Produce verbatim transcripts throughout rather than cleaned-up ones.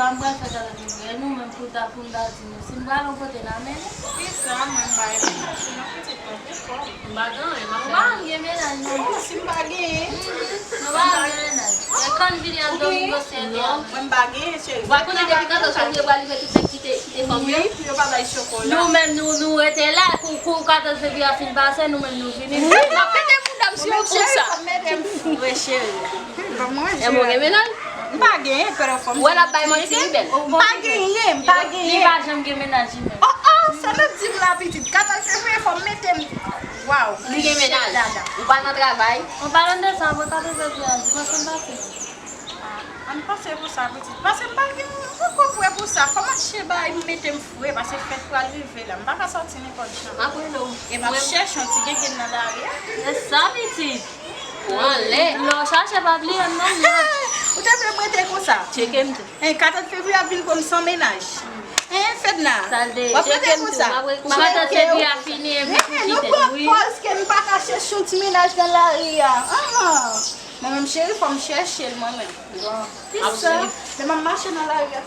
M pral fè katalog vre, nou menm pou ta, pou n ta di nou. Si m pral yon kote, n a mennen. Kisa, mwen, m pa renmen machin nan, pitit mwen, te fò. M pa gen anyen, m ap... Ou pa gen mennaj, non? Oh, si m pa genyen. Mhm. Nou pa gen mennaj. E Canville ak Domingo se... Non, mwen, m pa genyen, cheri. Ou pa konnen depi katòz fevriye pral rive, tout nèg kite, kite fanm yo? Wi, pou yo pa bay chokola. Nou menm, nou, nou rete la, kou, kou katòz fevriye a fin pase, nou menm, nou vini. Wi, m ap pete mouda m si yon kou sa. Mwen, cheri, fò m mete m fre, cheri. E mwen gen mennaj? M pa genyen, pèlè, fò m... Wè, l ap bay manti, li bèl. M pa genyen, m pa genyen. Li pa janm gen mennaj, li menm. Oh, oh, sa n ap di m la, pitit. Katòz fevriye, fò m mete m... Waw. Li gen mennaj. Dada. Ou pa nan travay? An palan de sa, mwen katòz fevriye a, dimanch an pase. Ah, ann panse pou sa, pitit. Paske m pa gen, m poko prè pou sa. Fò m achte bagay, m mete m fre, paske fèt pral rive la. M pa ka sòti nenpòt jan. M ap rele w. E m ap chèche yon ti gengenn nan lari a. Se sa, pitit. Ou anlè. Lè w chache, pa bliye m non. Ou te vle m rete konsa? Tcheke m tou. En, katòz fevriye ap vin pou m san mennaj. En, Fedna? W ap rete konsa? Katòz fevriye a fini epi pou kite. Nou pran pòz ke m pa ka chèche yon ti mennaj nan lari a. Ahan. Mwen menm, cheri, fò m chèche l mwen menm. Kisa? Men m ap mache nan lari a.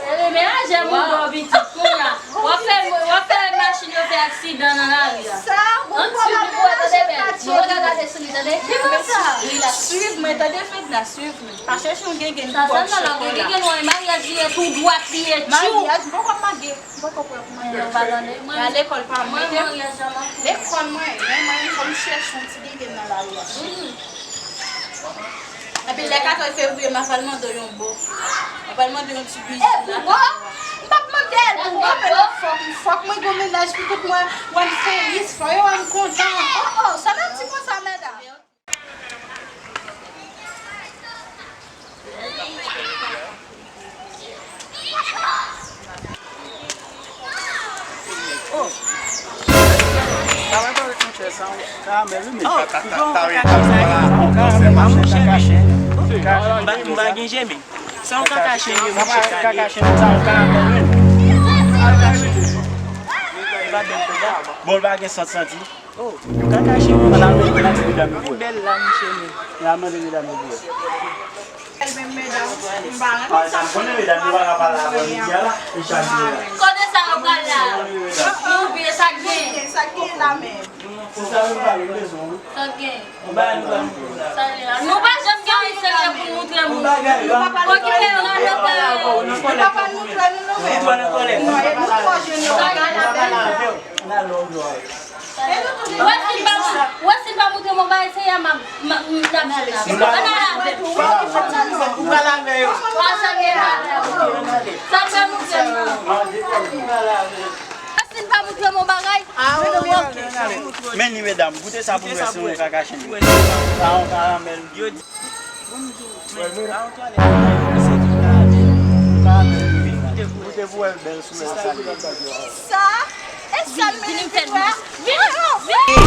Menaje moun bò pitit kounye a. W ap fè, w ap fè machin yo fè aksidan nan lari a. Sa, bon, ann swiv li pou wè, tande bèl. Nou pa ka gade sou li, tande. Ki konsa? Swiv mwen, tande, Fedna, swiv mwen. Pa chèche yon gengenn pou bò chokola. Gengenn wè, maryaj li ye tou dwat li ye tjou. Maryaj, m poko make. M poko prè pou maryaj. Al lekòl pa mwen. Lekòl mwen, men mwen, men fò m chèche yon ti gengenn nan lari a. Epi lè katòz fevriye, m ap al mande w yon bo. M ap al mande w yon ti bizou. E pou bo? M p ap mande l pou bo, men fòk, fòk mwen gen yon mennaj pou tout mwen wè m felis, fò yo wè m kontan. Oh, oh, sa n ap di konsa, medam? Oh. Sa va parèt monchè, sa yon karamèl, wi, men. Oh, ou pa wè kaka sa ye? Yon karamèl, monchè, kaka chen. M pa, m pa gen jemi. Sa yon kaka chen, wi, monchè, kaka chen, sa yon karamèl, wi. Bon, l pa gen sant santi. Oh, kaka chen, monchè. Bèl la, monchè, men. L a mande medam yo pou wè. Menm medam, m pa renmen sa. Konnen medam yo pa ka pale avè midi a la, e chak jou la. Kote sa yo pral la? Nou byen, sa k gen? Sa k gen la menm? Se sa menm pale m bezwen, wi. Sa k gen? Sa k gen la? Nou pa janm gen anyen serye pou nou moutre moun. Okipe yo nan lòt bagay. Nou pa pral moutre nou, nou menm. Non, e nou fò jwenn yo. Sa k gen la menm? Wè si l pa, wè si l pa moutre m yon bagay serye, m ap, m ap, m ap, m ap, ann al avè l. Ou pral avè yo. Sa l fè moutre m nan. Wè si l pa moutre m yon bagay. Men li, medam, goute sa pou nou wè si nou kaka chen. Sa yon karamèl. Goute pou wè l bèl sou mwen sa. Sa? E sèl minit li wè. Vini, vini.